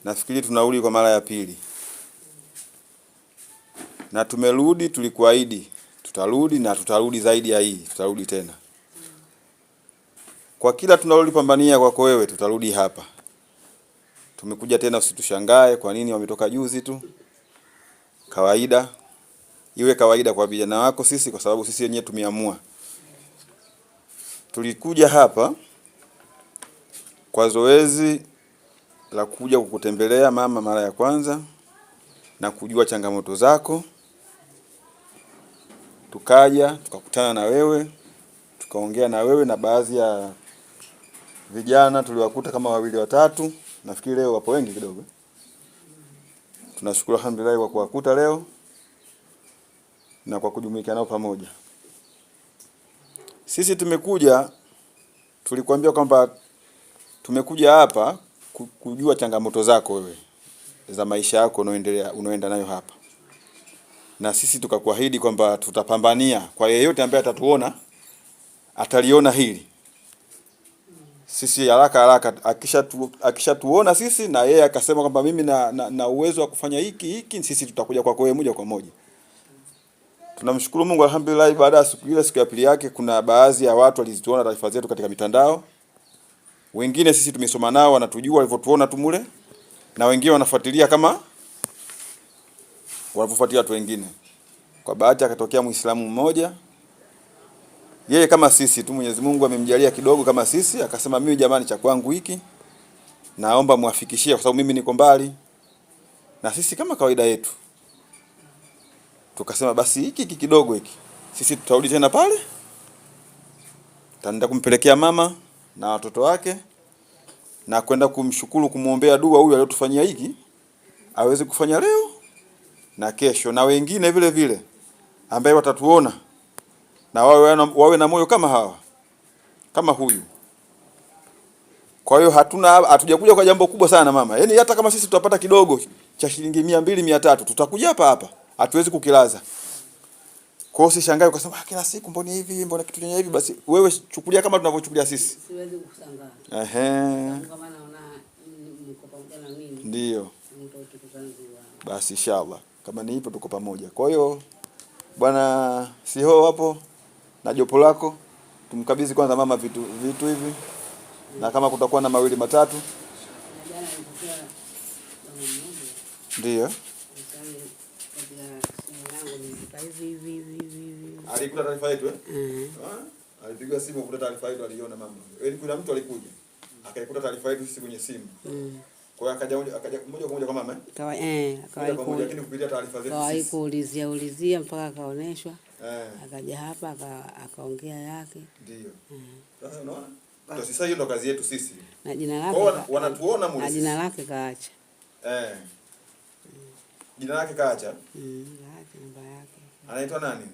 Nafikiri tunarudi kwa mara ya pili, na tumerudi, tulikuahidi tutarudi na tutarudi zaidi ya hii, tutarudi tena kwa kila tunalolipambania kwako wewe, tutarudi hapa. Tumekuja tena, usitushangae kwa nini wametoka juzi tu. Kawaida iwe kawaida kwa vijana wako sisi, kwa sababu sisi wenyewe tumeamua. Tulikuja hapa kwa zoezi la kuja kukutembelea mama mara ya kwanza na kujua changamoto zako. Tukaja tukakutana na wewe tukaongea na wewe na baadhi ya vijana tuliwakuta kama wawili watatu, nafikiri leo wapo wengi kidogo. Tunashukuru alhamdulillah kwa kuwakuta leo na kwa kujumuika nao pamoja. Sisi tumekuja, tulikuambia kwamba tumekuja hapa kujua changamoto zako wewe za maisha yako unaoendelea unaoenda nayo hapa, na sisi tukakuahidi kwamba tutapambania kwa yeyote ambaye atatuona ataliona hili sisi haraka haraka akishatuona sisi na yeye akasema kwamba mimi na uwezo wa kufanya hiki hiki, sisi tutakuja kwako wewe moja kwa moja. Tunamshukuru Mungu, alhamdulillah. Baada ya siku ile, siku ya pili yake, kuna baadhi ya watu walizituona taarifa zetu katika mitandao, wengine sisi tumesoma nao wanatujua walivyotuona tu mule, na wengine wanafuatilia kama wanavyofuatilia watu wengine. Kwa bahati akatokea Muislamu mmoja, yeye kama sisi tu, Mwenyezi Mungu amemjalia kidogo kama sisi, akasema mimi jamani, cha kwangu hiki naomba muafikishie, kwa sababu mimi niko mbali. Na sisi kama kawaida yetu tukasema basi hiki hiki kidogo hiki sisi tutarudi tena pale, tutaenda kumpelekea mama na watoto wake na kwenda kumshukuru, kumwombea dua huyu aliyotufanyia hiki aweze kufanya leo na kesho, na wengine vile vile ambaye watatuona na wawe na moyo kama hawa kama huyu. Kwa hiyo hatujakuja kwa jambo kubwa sana mama, yaani hata kama sisi tutapata kidogo cha shilingi 200 300, tutakuja hapa hapa, hatuwezi kukilaza. Kwa hiyo usishangae ukasema, ah, kila siku mbona hivi, mbona kitu chenye hivi. Basi wewe chukulia kama tunavyochukulia sisi. Siwezi kushangaa. Ehe, Kama naona mko pamoja na mimi. ndio Mtu tutanziwa. basi, inshallah kama ni hivyo tuko pamoja. Kwa hiyo bwana Siho hapo na jopo lako, tumkabidhi kwanza mama vitu vitu hivi, na kama kutakuwa na mawili matatu, Na jana nilipokea bwana mmoja ndio mtaani katika simu yangu nilikuta hivi hivi hivi hivi hivi. alikuta taarifa yetu eh? Eh. Ah, alipigiwa simu kukuta taarifa yetu, aliiona mama. Yaani kuna mtu alikuja akaikuta taarifa yetu sisi kwenye simu. Kwa hiyo akaja moja kwa moja kwa mama eh? Kawa eh Moja akawahi kwa moja, lakini kupitia taarifa zetu akawahi sisi. kuulizia ulizia mpaka akaoneshwa. Eh, Akaja hapa akaongea yake. ndio. Sasa unaona? Ndio sasa hiyo ndo kazi yetu sisi. Na jina Kwa lake hiyo wanatuona mule na sisi. jina lake kaacha. Eh. Jina lake kaacha. Kaacha namba yake. Anaitwa nani?